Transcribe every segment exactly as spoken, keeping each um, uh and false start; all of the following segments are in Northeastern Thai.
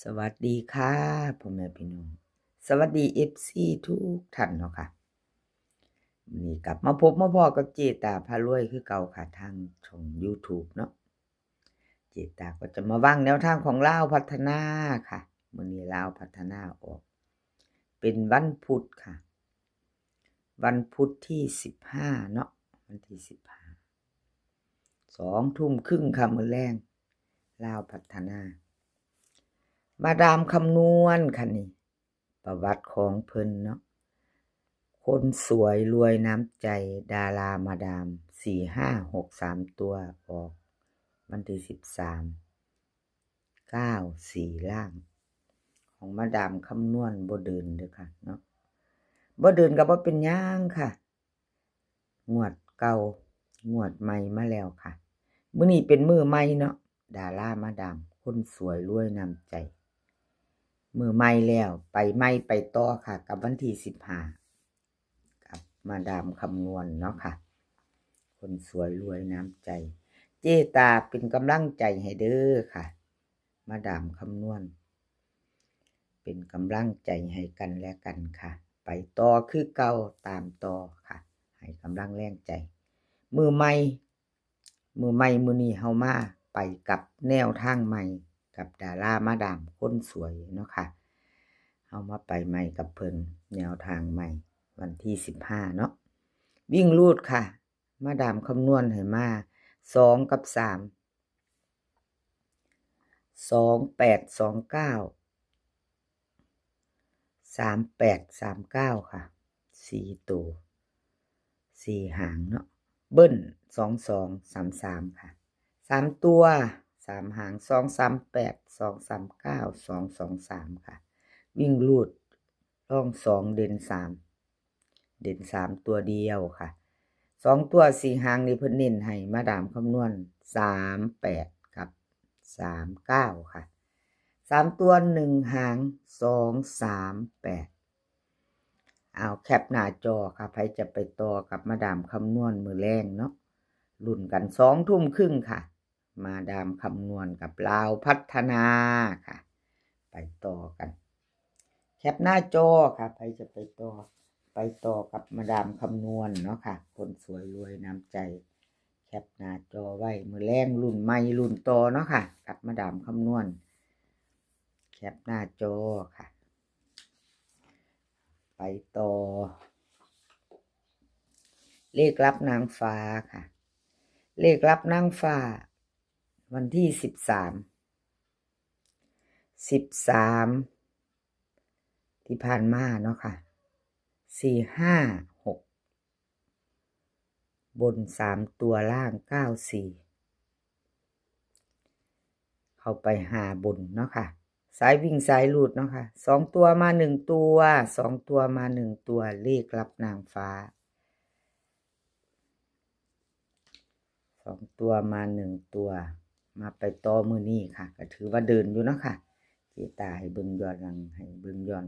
สวัสดีค่ะ พ่อแม่พี่น้อง สวัสดี เอฟซี ทุกท่านเนาะค่ะ มื้อนี้กลับมาพบมาพ้อกับเจตาพารวยคือเก่าค่ะ ทางช่อง YouTube เนาะ เจตาก็จะมาวางแนวทางของลาวพัฒนาค่ะ มื้อนี้ลาวพัฒนาออก เป็นวันพุธค่ะ วันพุธที่สิบห้าเนาะ วันที่สิบห้า สองทุ่มครึ่งค่ะ มื้อแลง ลาวพัฒนา มาดามคำนวณค่ะนี่ ประวัติของเพิ่นเนาะ คนสวยรวยน้ำใจ ดารามาดาม สี่ห้าหก สามตัว ออกวันที่สิบสาม เก้าสี่ ล่าง ของมาดามคำนวณบ่เดินเด้อค่ะเนาะ บ่เดินก็บ่เป็นหยังค่ะ งวดเก่า งวดใหม่มาแล้วค่ะ มื้อนี้เป็นมื้อใหม่เนาะ ดารามาดาม คนสวยรวยน้ำใจ มื้อใหม่แล้ว ไปใหม่ไปต่อค่ะ กับวันที่สิบห้า กับมาดามคำนวณเนาะค่ะ คนสวยรวยน้ำใจ เจตาเป็นกำลังใจให้เด้อค่ะ มาดามคำนวณ เป็นกำลังใจให้กันและกันค่ะ ไปต่อคือเก่า ตามต่อค่ะ ให้กำลังแรงใจ มื้อใหม่ มื้อใหม่มื้อนี้เฮามาไปกับแนวทางใหม่ กับดารามาดามคนสวยเนาะค่ะ เฮามาไปใหม่กับเพิ่น แนวทางใหม่ วันที่สิบห้าเนาะ วิ่งรูดค่ะ มาดามคำนวณให้มา สอง กับ สาม สองแปด สองเก้า สามแปด สามเก้า ค่ะ สี่ตัว สี่หางเนาะ เบิ้ล สองสอง สามสาม ค่ะ สามตัว สามหาง สองสามแปด สองสามเก้า สองสองสาม ค่ะ วิ่งรูด ร่องสอง เด่นสาม เด่นสามตัวเดียวค่ะ สองตัวสี่หางนี่เพิ่นเน้นให้มาดามคำนวณ สามแปด กับ สามเก้า ค่ะ สามตัวหนึ่งหาง สองสามแปด เอาแคปหน้าจอค่ะ ไผจะไปต่อกับมาดามคำนวณมื้อแลงเนาะ ลุ้นกัน สองทุ่มครึ่งค่ะ มาดามคำนวณกับลาวพัฒนาค่ะ ไปต่อกัน แคปหน้าจอค่ะ ไผจะไปต่อ ไปต่อกับมาดามคำนวณเนาะค่ะ คนสวยรวยน้ำใจ แคปหน้าจอไว้ มื้อแลงลุ้นใหม่ลุ้นต่อเนาะค่ะ กับมาดามคำนวณ แคปหน้าจอค่ะ ไปต่อ เลขลับนางฟ้าค่ะ เลขลับนางฟ้า วันที่สิบสาม สิบสาม ที่ผ่านมาเนาะค่ะ สี่ห้าหก บนสามตัว ล่าง เก้าสี่ เข้าไปหาบนเนาะค่ะ สายวิ่งสายรูดเนาะค่ะ สองตัวมาหนึ่งตัว สองตัวมาหนึ่งตัว เลขลับนางฟ้า สองตัวมาหนึ่งตัว มาไปต่อมื้อนี้ค่ะ ก็ถือว่าเดินอยู่เนาะค่ะ เจตาให้เบิ่งย้อนหลัง ให้เบิ่งย้อน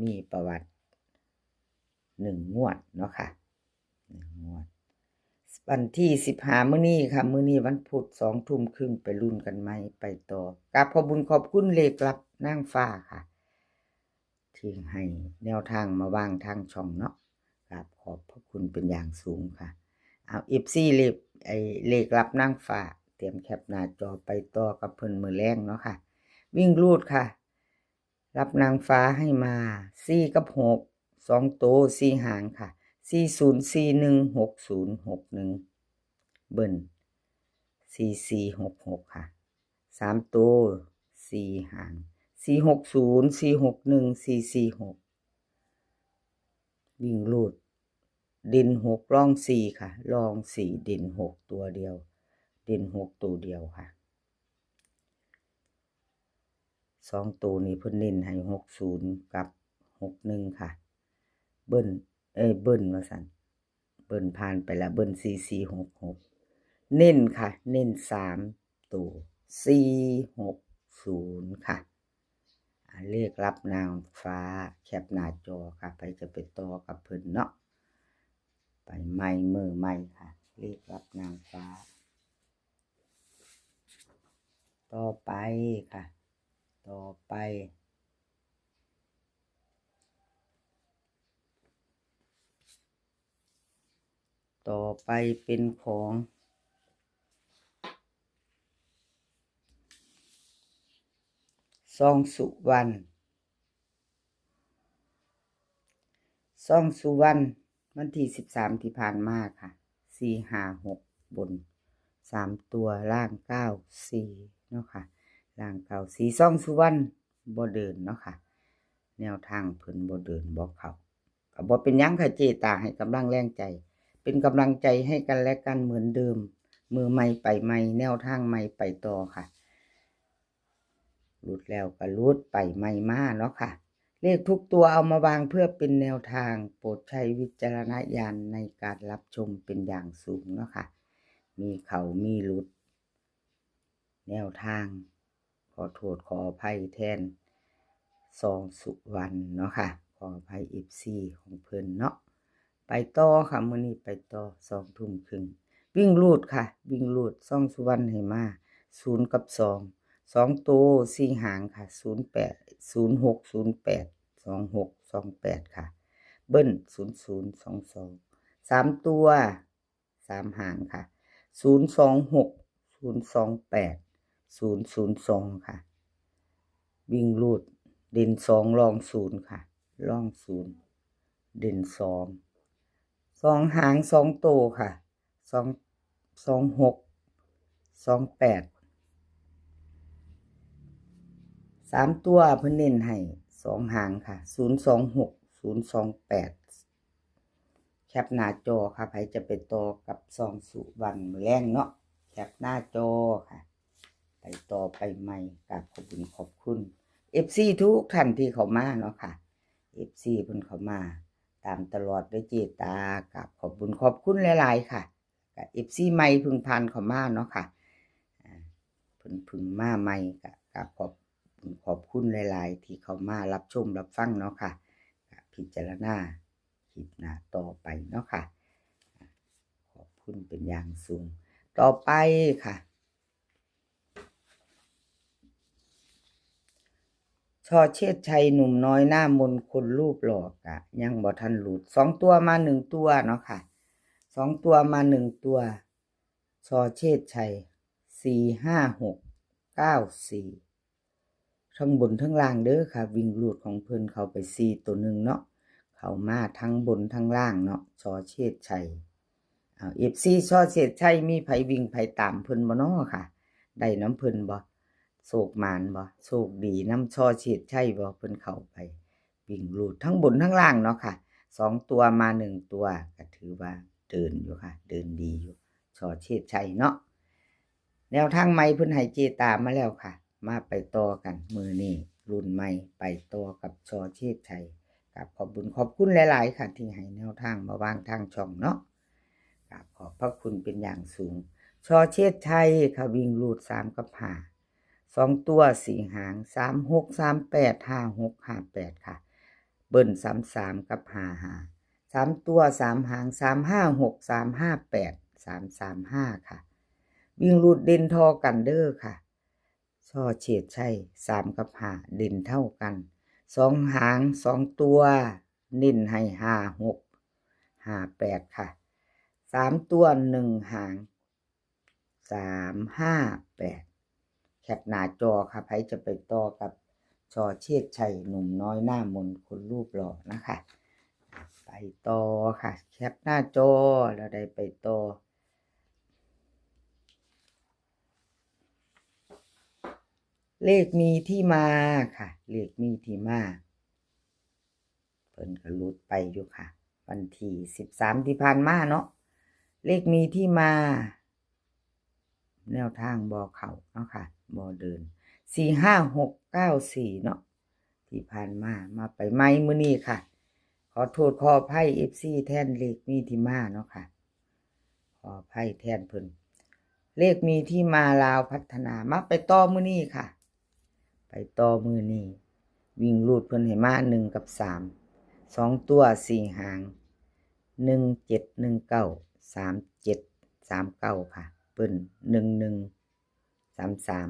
มีประวัติหนึ่งงวดเนาะค่ะ หนึ่งงวด วันที่สิบห้า มื้อนี้ค่ะ มื้อนี้วันพุธ สองทุ่มครึ่ง ไปลุ้นกันใหม่ ไปต่อ กราบขอบบุญขอบคุณเลขลับนางฟ้าค่ะ ที่ให้แนวทางมาวางทางช่องเนาะ กราบขอบพระคุณเป็นอย่างสูงค่ะ เอา เอฟซี เลข ไอ้เลขลับนางฟ้า เตรียมแคปหน้าจอไปต่อกับเพิ่นมื้อแลงเนาะค่ะ วิ่งรูดค่ะ ลับนางฟ้าให้มา สี่ กับ หก สองโต สี่หางค่ะ สี่ศูนย์ สี่หนึ่ง หกศูนย์ หกหนึ่ง เบิ้ล สี่สี่ หกหก ค่ะ สามโต สี่หาง สี่หกศูนย์ สี่หกหนึ่ง สี่สี่หก วิ่งรูด เด่นหก รองสี่ค่ะ รองสี่ เด่นหกตัวเดียว เด่นหกตัวเดียวค่ะ สองตัวนี้เพิ่นเน้นให้ หกศูนย์ กับ หกหนึ่ง ค่ะ เบิ้ล เอ้ย เบิ้ลว่าซั่น เบิ้ลผ่านไปแล้ว เบิ้ล สี่สี่หกหก เน้นค่ะ เน้นสามตัว สี่หกศูนย์ ค่ะ อ่า เลขลับนางฟ้า แคปหน้าจอค่ะ ไผจะไปต่อกับเพิ่นเนาะ ไปใหม่มื้อใหม่ค่ะ เลขลับนางฟ้า ต่อไปค่ะ ต่อไป ต่อไปเป็นของ ซองสุวรรณ ซองสุวรรณ วันที่สิบสามที่ผ่านมาค่ะ สี่ห้าหก บน สามตัว ล่าง เก้าสี่ เนาะค่ะ ล่าง เก้าสี่ ซองสุวรรณ บ่เดินเนาะค่ะ แนวทางเพิ่นบ่เดิน บ่เข้า ก็บ่เป็นหยังค่ะ เจตาให้กำลังแรงใจ เป็นกำลังใจให้กันและกันเหมือนเดิม มือใหม่ไปใหม่ แนวทางใหม่ไปต่อค่ะ หลุดแล้วก็หลุด ไปใหม่มาเนาะค่ะ เลขทุกตัวเอามาวางเพื่อเป็นแนวทาง โปรดใช้วิจารณญาณในการรับชมเป็นอย่างสูงเนาะค่ะ มีเข้ามีหลุด แนวทาง ขอโทษขออภัยแทน ซองสุวรรณเนาะค่ะ ขออภัย เอฟซี ของเพิ่นเนาะ ไปต่อค่ะ มื้อนี้ไปต่อ สองทุ่มครึ่ง วิ่งรูดค่ะ วิ่งรูด ซองสุวรรณให้มา ศูนย์ กับ สอง สอง ตัว สี่ หางค่ะ ศูนย์ แปด ศูนย์ หก ศูนย์ แปด สอง หก สอง แปด ค่ะ เบิ้ล ศูนย์ ศูนย์ สอง สอง สาม ตัว สาม หางค่ะ ศูนย์ สอง หก ศูนย์ สอง แปด ศูนย์ ศูนย์ สอง ค่ะ วิ่งรูด เด่น สอง รอง ศูนย์ ค่ะ รอง ศูนย์ เด่น สอง สอง หาง สอง ตัวค่ะ สอง สอง หก สอง แปด สาม ตัวเพิ่นเน้นให้ สอง หางค่ะ ศูนย์ สอง หก ศูนย์ สอง แปด แคปหน้าจอค่ะ ไผจะไปต่อกับซองสุวรรณมื้อแลงเนาะ แคปหน้าจอค่ะ ไปต่อไปใหม่ กราบขอบคุณขอบคุณ เอฟซี ทุกท่านที่เข้ามาเนาะค่ะ เอฟซี เพิ่นเข้ามาตามตลอดเด้อเจตา กราบขอบคุณขอบคุณหลายๆค่ะ กับ เอฟซี ใหม่เพิ่งผ่านเข้ามาเนาะค่ะ อ่า เพิ่นเพิ่งมาใหม่ ก็ กราบขอบคุณขอบคุณหลายๆที่เข้ามารับชมรับฟังเนาะค่ะ ก็พิจารณาคลิปหน้าต่อไปเนาะค่ะ ขอบคุณเป็นอย่างสูง ต่อไปค่ะ ชอเชษชัย หนุ่มน้อยหน้ามน คนรูปหล่อกะยังบ่ทันหลุด สอง ตัวมา หนึ่ง ตัวเนาะค่ะ สอง ตัวมา หนึ่ง ตัว ชอเชษชัย สี่ ห้า หก เก้า สี่ ทั้งบนทั้งล่างเด้อค่ะ วิ่งรูดของเพิ่นเข้าไป สี่ ตัวหนึ่งเนาะ เข้ามาทั้งบนทั้งล่างเนาะ ชอเชษชัย เอา เอฟซี ชอเชษชัย มีไผวิ่งไผตามเพิ่นบ่น้อค่ะ ได้นำเพิ่นบ่ โชคหมานบ่ โชคดีนำชอเชษชัยบ่ เพิ่นเข้าไปวิ่งรูดทั้งบนทั้งล่างเนาะค่ะ สอง ตัวมา หนึ่ง ตัว ก็ถือว่าเดินอยู่ค่ะ เดินดีอยู่ ชอเชษชัยเนาะ แนวทางใหม่เพิ่นให้เจตามาแล้วค่ะ มาไปต่อกัน มื้อนี้รุ่นใหม่ไปต่อกับชอเชษชัย กราบขอบคุณขอบคุณหลายๆค่ะ ที่ให้แนวทางมาวางทางช่องเนาะ กราบขอบพระคุณเป็นอย่างสูง ชอเชษชัยค่ะ วิ่งรูด สาม กับ ห้า สอง ตัว สี่ หาง สาม หก สาม แปด ห้า หก ห้า แปด ค่ะ เบิ้ล สาม สาม กับ ห้า ห้า สาม ตัว สาม หาง สาม ห้า หก สาม ห้า แปด สาม สาม ห้า ค่ะ วิ่งรูดเด่นท่อกันเด้อค่ะ ชอเชษชัย สาม กับ ห้า เด่นเท่ากัน สอง หาง สอง ตัว เน้นให้ ห้า หก ห้า แปด ค่ะ สาม ตัว หนึ่ง หาง สาม ห้า แปด แคปหน้าจอค่ะ ไผจะไปต่อกับชอเชษชัย หนุ่มน้อยหน้ามน คนรูปหล่อนะคะ ไปต่อค่ะ แคปหน้าจอแล้วได้ไปต่อ เลขมีที่มาค่ะ เลขมีที่มา เพิ่นก็หลุดไปอยู่ค่ะ วันที่สิบสามที่ผ่านมาเนาะ เลขมีที่มา แนวทางบ่เข้าเนาะค่ะ บ่เดิน สี่ ห้า หก เก้า สี่ เนาะ ที่ผ่านมา มาไปใหม่มื้อนี้ค่ะ ขอโทษขออภัย เอฟซี แทนเลขมีที่มาเนาะค่ะ ขออภัยแทนเพิ่น เลขมีที่มาลาวพัฒนา มาไปต่อมื้อนี้ค่ะ ไปต่อมื้อนี้ วิ่งรูดเพิ่นให้มา หนึ่ง กับ สาม สอง ตัว สี่ หาง หนึ่ง เจ็ด หนึ่ง เก้า สาม เจ็ด สาม เก้า ค่ะ เบิ้ล หนึ่ง หนึ่ง สาม สาม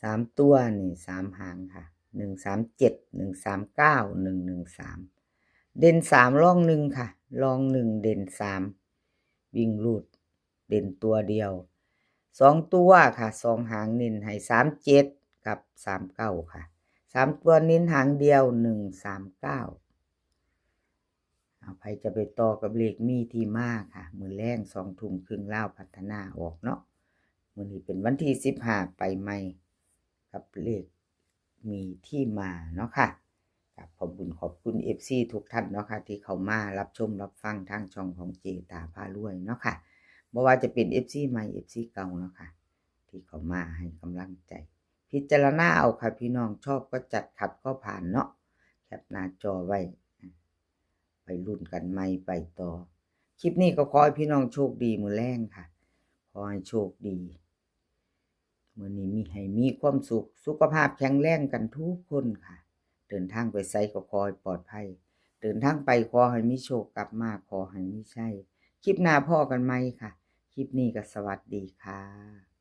สามตัวนี่สามหางค่ะ หนึ่งสามเจ็ด หนึ่งสามเก้า หนึ่งหนึ่งสาม เด่นสามรองหนึ่งค่ะ รองหนึ่งเด่นสาม วิ่งรูดเด่นตัวเดียว สองตัวค่ะ สองหางเน้นให้สามเจ็ดกับสามเก้าค่ะ สามตัวเน้นหางเดียว หนึ่งสามเก้า เอา ไผจะไปต่อกับเลขมีที่มาค่ะ มื้อแลงสองทุ่มครึ่งลาวพัฒนาออกเนาะ มื้อนี้เป็นวันที่สิบห้า ไปใหม่กับเลขมีที่มาเนาะค่ะ ครับ ขอบคุณ ขอบคุณ เอฟซี ทุกท่านเนาะค่ะ ที่เข้ามารับชมรับฟังทางช่องของเจตาพารวยเนาะค่ะ บ่ว่าจะเป็น เอฟซี ใหม่ เอฟซี เก่าเนาะค่ะ ที่เข้ามาให้กำลังใจ พิจารณาเอาค่ะพี่น้อง ชอบก็จัด ขัดก็ผ่านเนาะ แคปหน้าจอไว้ ไปลุ้นกันใหม่ไปต่อ คลิปนี้ก็ขอให้พี่น้องโชคดีมื้อแลงค่ะ ขอให้โชคดี มื้อนี้มี ให้มีความสุข สุขภาพแข็งแรงกันทุกคนค่ะ เดินทางไปไสก็ขอให้ปลอดภัย เดินทางไปขอให้มีโชค กลับมาขอให้มีชัย คลิปหน้าพ้อกันใหม่ค่ะ คลิปนี้ก็สวัสดีค่ะ